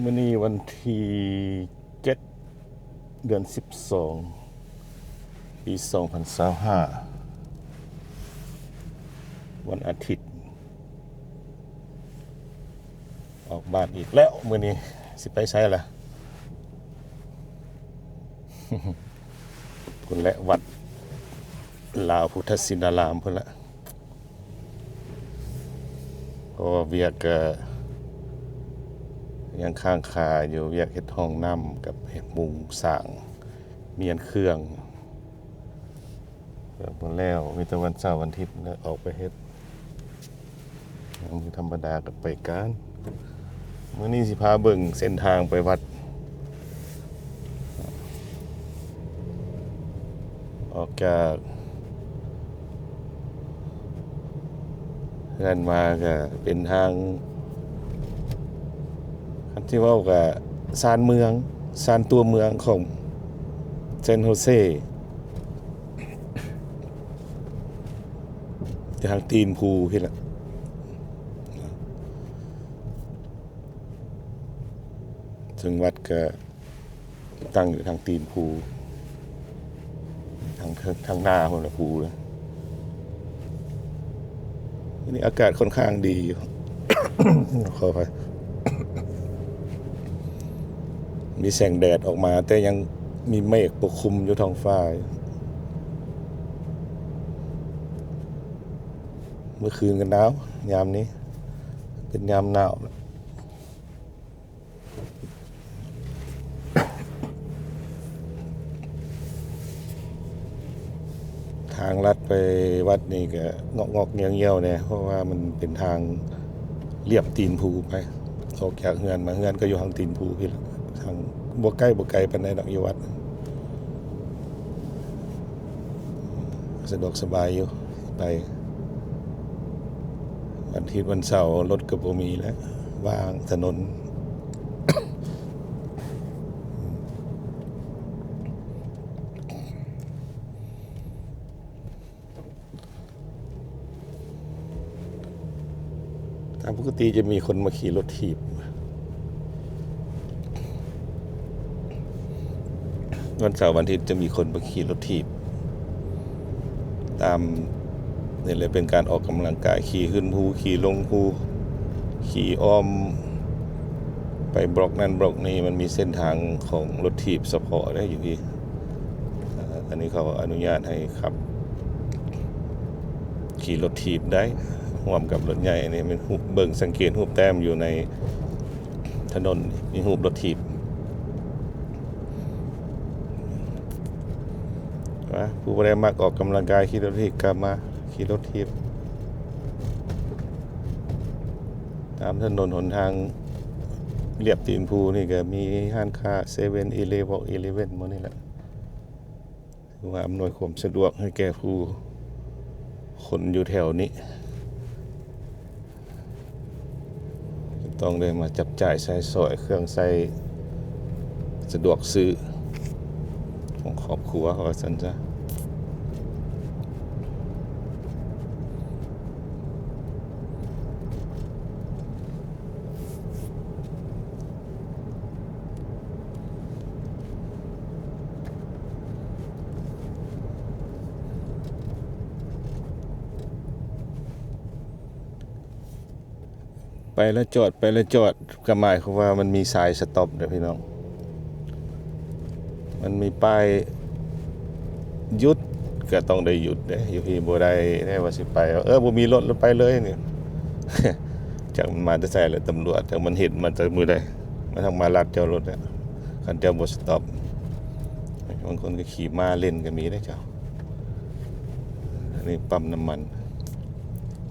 ມື້ນີ້ວັນທີເຈັດ ເດືອນສິບສອງ ປີສອງພັນຊາວຫ້າ ວັນອາທິດ ອອກບ້ານອີກແລ້ວ. ມື້ນີ້ຊິໄປໃສລະ? ພຸ້ນແຫຼະ ວັດລາວພຸດທະຊິນາລາມພຸ້ນລະ. ເພາະວ່າວຽກກະຍັງຄ້າງຄາຢູ່, ວຽກເຮັດຫ້ອງນ້ຳກັບມຸງສ້າງມ້ຽນເຄື່ອງ ເອີ ບໍ່ແລ້ວ. ມີແຕ່ວັນເສົາວັນອາທິດແຫຼະອອກໄປເຮັດ. ມື້ທຳມະດາກໍໄປການ. ມື້ນີ້ຊິພາເບິ່ງເສັ້ນທາງໄປວັດ. ອອກຈາກເຮືອນມາກໍເປັນທາງ ຄັນຊິເວົ້າກໍຊານເມືອງ, ຊານຕົວເມືອງຂອງເຊນໂຮເຊ. ທາງຕີນພູພີ້ລະ. ເຊິ່ງວັດກະຕັ້ງຢູ່ທາງຕີນພູ, ທາງ ທາງໜ້າພຸ້ນລະພູນະ. ມື້ນີ້ອາກາດຄ່ອນຂ້າງດີຢູ່. ຂໍອະໄພ. ມີແສງແດດອອກມາ, ແຕ່ຍັງມີເມກປົກຄຸມຢູ່ທ້ອງຟ້າ. ເມື່ອຄືນກໍໜາວ, ຍາມນີ້ເປັນຍາມໜາວ. ທາງລັດໄປວັດນີ້ກໍງອກໆງຽວໆແດ່, ເພາະວ່າມັນເປັນທາງລຽບຕີນພູໄປ. ອອກຈາກເຮືອນມາ, ເຮືອນກໍຢູ່ທາງຕີນພູພີ້ລະ, ທາງບໍ່ໃກ້ ບໍ່ໄກປານໃດດອກ ຢູ່ວັດ. ສະດວກສະບາຍຢູ່, ໄປວັນອາທິດວັນເສົາລົດກໍບໍ່ມີແລ້ວ, ວ່າງຖະໜົນ. ຕາມປົກກະຕິຈະມີຄົນມາຂີ່ລົດຖີບ, ວັນເສົາວັນອາທິດຈະມີຄົນມາຂີ່ລົດຖີບ. ຕາມນີ້ແຫຼະ ເປັນການອອກກຳລັງກາຍ, ຂີ່ຂຶ້ນພູ, ຂີ່ລົງພູ, ຂີ່ອ້ອມໄປບລັອກນັ້ນບລັອກນີ້. ມັນມີເສັ້ນທາງຂອງລົດຖີບສະເພາະເດ້ຢູ່ທີ່. ເອີ ອັນນີ້ເຂົາອະນຸຍາດໃຫ້ຂັບຂີ່ລົດຖີບໄດ້ຮ່ວມກັບລົດໃຫຍ່. ອັນນີ້ແມ່ນຮູບ ເບິ່ງສັງເກດຮູບແຕ້ມຢູ່ໃນຖະໜົນ ມີຮູບລົດຖີບ. ວ່າຜູ້ບໍ່ໄດ້ມັກອອກກຳລັງກາຍຂີ່ລົດຖີບກໍມາຂີ່ລົດຖີບຕາມຖະໜົນຫົນທາງລຽບຕີນພູນີ້. ກໍມີຮ້ານຄ້າເຊເວັນອີເລເວັນ ອີເລເວັນ ໝົດນີ້ແຫຼະ. ຖືວ່າອຳນວຍຄວາມສະດວກໃຫ້ແກ່ຜູ້ຄົນຢູ່ແຖວນີ້ ຕ້ອງໄດ້ມາຈັບຈ່າຍໃຊ້ສອຍເຄື່ອງໃຊ້ສະດວກຊື້ຂອງຄອບຄົວ ວ່າຊັ້ນຊະ. ໄປແລ້ວຈອດ ໄປແລ້ວຈອດ ກໍໝາຍຄວາມວ່າມັນມີສາຍສະຕັອບເດ້ພີ່ນ້ອງ. ມັນມີປ້າຍຢຸດ ກໍຕ້ອງໄດ້ຢຸດເດ້. ຢູ່ພີ້ບໍ່ໄດ້ເດ້ວ່າຊິໄປ ເອີ ບໍ່ມີລົດແລ້ວໄປເລີຍນີ້. ຈັກມັນມາແຕ່ໃສລະຕຳຫຼວດ, ຈັກມັນເຫັນມາແຕ່ມື້ໃດ, ມັນທັງມາລັດເຈົ້າລົດ. ຄັນເຈົ້າບໍ່ສະຕັອບ ບາງຄົນກໍຂີ່ມ້າເຫຼັ້ນກໍມີເດ້ເຈົ້າ. ອັນນີ້ປ້ຳນ້ຳມັນ.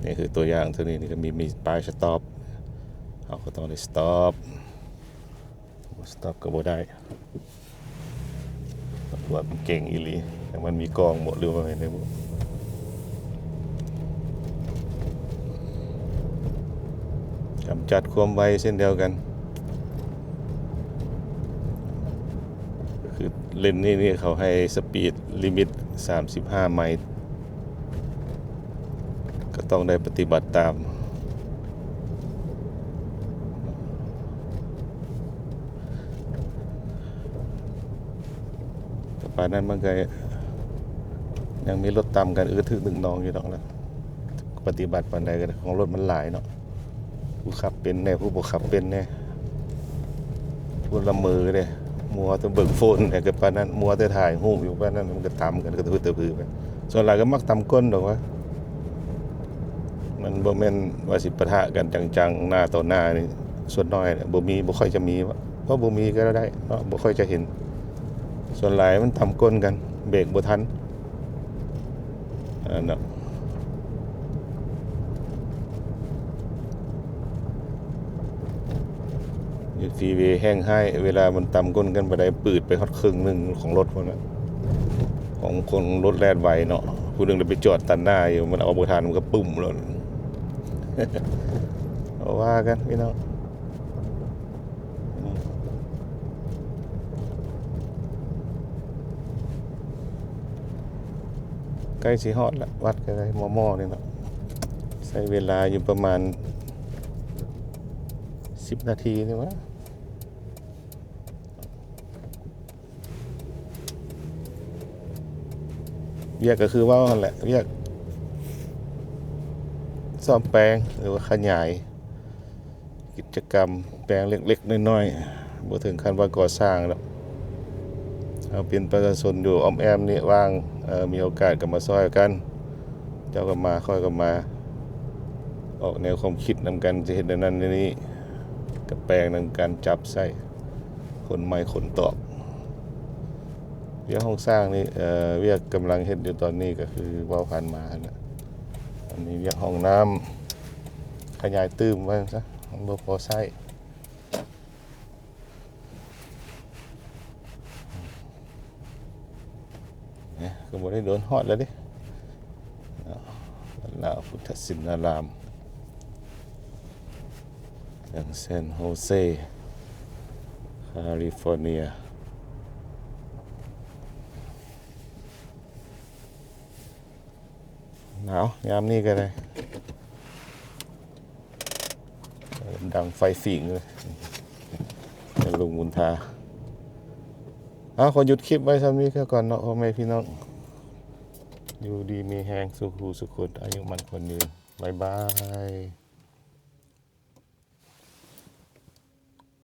ນີ້ຄືຕົວຢ່າງ ຕົວນີ້ນີ້ກໍມີ ມີປ້າຍສະຕັອບ. ເຮົາກໍຕ້ອງໄດ້ສະຕັອບ. ບໍ່ສະຕັອບກໍບໍ່ໄດ້. ຕຳຫຼວດມັນເກັ່ງອີ່ຫຼີ. ແຕ່ມັນມີກ້ອງບໍ່ ຫຼືວ່າແນວໃດບໍ່? ກຳຈັດຄວາມໄວເຊັ່ນດຽວກັນ. ຄືເລນນີ້ນີ້ເຂົາໃຫ້ສະປີດລິມິດສາມສິບຫ້າໄມ ກໍຕ້ອງໄດ້ປະຕິບັດຕາມ. ປານນັ້ນມັນກໍຍັງມີລົດຕຳກັນອຶດທຶກນຶກໜອງຢູ່ດອກນະ. ປະຕິບັດປານໃດກໍໄດ້ ຂອງລົດມັນຫຼາຍເນາະ, ຜູ້ຂັບເປັນແດ່ ຜູ້ບໍ່ຂັບເປັນແດ່ ຜູ້ລະເມີເດ້ ມົວແຕ່ເບິ່ງໂຟນແດ່ ກໍປານນັ້ນ, ມົວແຕ່ຖ່າຍຮູບຢູ່ປານນັ້ນ, ມັນກໍຕຳກັນກະຕະພຶດຕະພືໄປ. ສ່ວນຫຼາຍກໍມັກຕຳກົ້ນດອກວ່າ ມັນບໍ່ແມ່ນວ່າຊິປະທະກັນຈັງໆ ໜ້າຕໍ່ໜ້ານີ້ ສ່ວນໜ້ອຍແຫຼະ ບໍ່ມີ ບໍ່ຄ່ອຍຈະມີ ເພາະບໍ່ມີກໍໄດ້ເນາະ ບໍ່ຄ່ອຍຈະເຫັນ. ສ່ວນຫຼາຍມັນຕຳກົ້ນກັນ ເບຣກບໍ່ທັນ ອັນນັ້ນເນາະ. ຢູ່ຟຣີເວແຮ່ງຮ້າຍ ເວລາມັນຕຳກົ້ນກັນປານໃດ ປືດໄປຮອດເຄິ່ງໜຶ່ງຂອງລົດພຸ້ນນະ ຂອງຄົນລົດແລ່ນໄວເນາະ. ຜູ້ໜຶ່ງໄດ້ໄປຈອດຕັດໜ້າຢູ່ ມັນເອົາບໍ່ທັນ ມັນກໍປຶ້ມໂລດ. ບໍ່ວ່າກັນພີ່ນ້ອງ. ໃກ້ຊິຮອດລະ ວັດກໍໄດ້ໝໍ່ໆ ນີ້ເນາະ. ໃຊ້ເວລາຢູ່ປະມານສິບນາທີນີ້ຫວາ. ວຽກກໍຄືເວົ້າຫັ້ນແຫຼະ ວຽກສ້ອມແປງ ຫຼືວ່າຂະຫຍາຍ ກິດຈະກຳແປງເລັກໆ ນ້ອຍໆ ບໍ່ເຖິງຂັ້ນວ່າກໍ່ສ້າງດອກ. ເຮົາເປັນປະຊາຊົນຢູ່ອ້ອມແອ້ມນີ້ ວ່າງ ເອີ ມີໂອກາດກໍມາຊ່ອຍກັນ, ເຈົ້າກໍມາ ຂ້ອຍກໍມາ ອອກແນວຄວາມຄິດນຳກັນ ຈະເຮັດແນວນັ້ນແນວນີ້ ກໍແປງນຳກັນ ຈັບໃສ່ ຂົນໄມ້ຂົນຕອກ. ວຽກໂຄງສ້າງນີ້ ເອີ ວຽກກຳລັງເຮັດຢູ່ຕອນນີ້ ກໍຄືເວົ້າຜ່ານມາຫັ້ນນະ. ອັນນີ້ວຽກຫ້ອງນ້ຳ ຂະຫຍາຍຕື່ມວ່າຊັ້ນຊະ ມັນບໍ່ພໍໃຊ້. ເອີ ກໍບໍ່ໄດ້ດົນ ຮອດແລ້ວເດ້ ເນາະ ລາວພຸດທະຊິນນາລາມ ເມືອງແຊນໂຮເຊ ຄາລີຟໍເນຍ. ໜາວຍາມນີ້ກໍໄດ້ ດັງໄຟຝິງເລີຍ ລຸງບຸນທາ. ເອົາ ຂໍຢຸດຄລິບໄວ້ສ່ຳນີ້ກ່ອນເນາະ ພໍ່ແມ່ພີ່ນ້ອງ. ຢູ່ດີມີແຮງ ສຸຂູສຸຄົນ ອາຍຸໝັ້ນຂວັນຍືນ. ບາຍບາຍ.